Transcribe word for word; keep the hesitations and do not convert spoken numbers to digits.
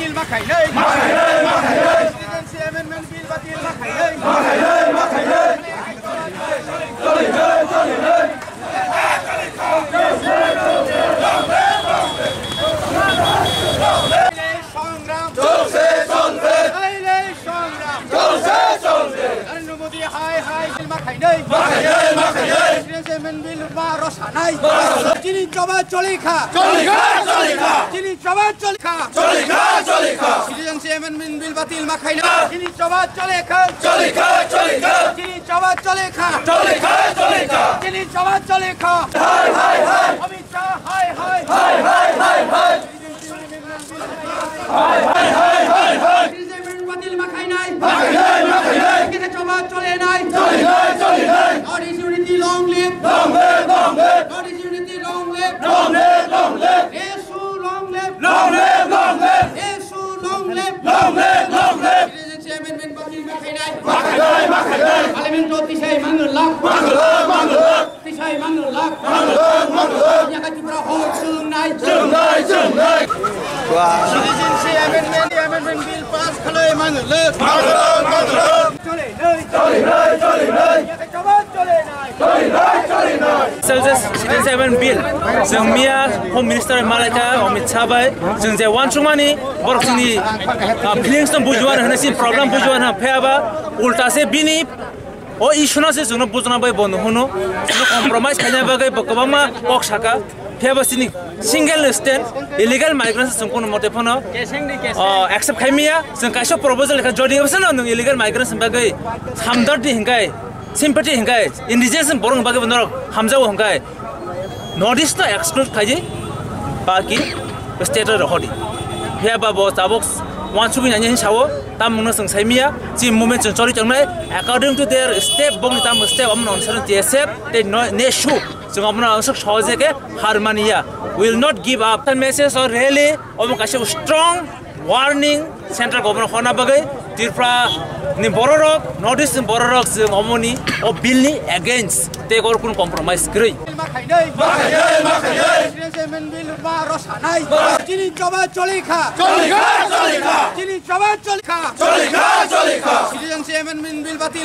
Bill ma khainai. Ma khainai, ma khainai. Citizenship Amendment Bill batil ma khainai. Ma khainai, ma khainai. Songram. চলছে, চলবে। এই সংগ্রাম। চলছে, চলবে। নরেন্দ্র মোদী হায় হায়, বিল মাখাই নেই। মাখাই নেই, মাখাই নেই। Citizenship Amendment Bill মা রসা নাই। মা রসা নাই। চিনি চাবা চলি খা। চলি খা, চলি খা। চিনি চাবা চলি খা। চলি খা, চলি খা। Citizenship Amendment Bill বাতিল মাখাই না। চিনি চাবা চলে খা। চলি খা, চলি খা। চিনি চাবা চলে খা। চলি খা, চলি খা। চিনি চাবা চলে খা। হায়, হায়, হায়। অমিত শাহ হায়, হায়। হায়, হায়, হায়, হায়। হায়, হায়, হায়, হায়, হায়। Citizenship Amendment বাতিল মাখাই নাই। মাখাই নাই, মাখাই নাই। কেটে চাবা চলে নাই। চলি নাই, চলি নাই। North East Unity long live। Long live, long live। North East Unity long live। Long live, long live। এসু long live। Long live, long live। এসু long live। Long live, long live। Citizenship Amendment বাতিল মাখাই নাই। মাখাই নাই, মাখাই নাই। Parliament-o tisai mangno lak। Mangno lak, mangno lak। Tisai mangno lak। Mangno lak, mangno lak। Yakha Tripura hor chwng nai, chwng nai, chwng nai. Citizenship Amendment, Amendment Bill pass khalai mangno lak. Mangno lak, mangno lak. Chole nai, chole nai, chole nai. Yakha Tripura chole nai. Chole nai, chole nai. Citizenship Amendment Bill, chwng miya Home Minister malaika Amit Shah bai, chwng je uansukmani, borok chini, ah, feelings no bujiwan hwnwi, chini problem bujiwan hwnwi, phiyaba ulta se bini O issue no se chwngno bujna bai bono hwno. Chwngno compromise khaina bagwi bo kwbangma kok saka. Phiya bo chini single stand illegal migrants chwng kono mote phano, o, accept khai maya. Chwng kaisa proposal kha jodi bwsano nwng illegal migrants bagwi hamdard di hinkai, sympathy hinkai, indigenous borok bagwi bo norok hamjago hinkai. North East no exclude khaidi, baki state rok hodi. Phiya ba bo tabuk uansugwi nanya hin sao, tam mungno chwng sai maya, chi movement chwng choli tongnai, according to their step, bongni tam step, amno answer T S F, tei no, nesu, chwng amno answer sohoje khe har mania. We will not give up. The message or rally, omo kaisa strong warning, Central Government honna bagwi Tripura ni bororok, North East ni bororok chwng omoni o bill ni against tei oro kunu compromise kwrwi. Bill ma khainai. Ma khainai, ma khainai. Citizenship Amendment Bill ma rwsanai. Chini choba choli kha. Choli kha, choli kha. Chini choba choli kha. Choli kha, choli kha. Citizenship Amendment Bill batil.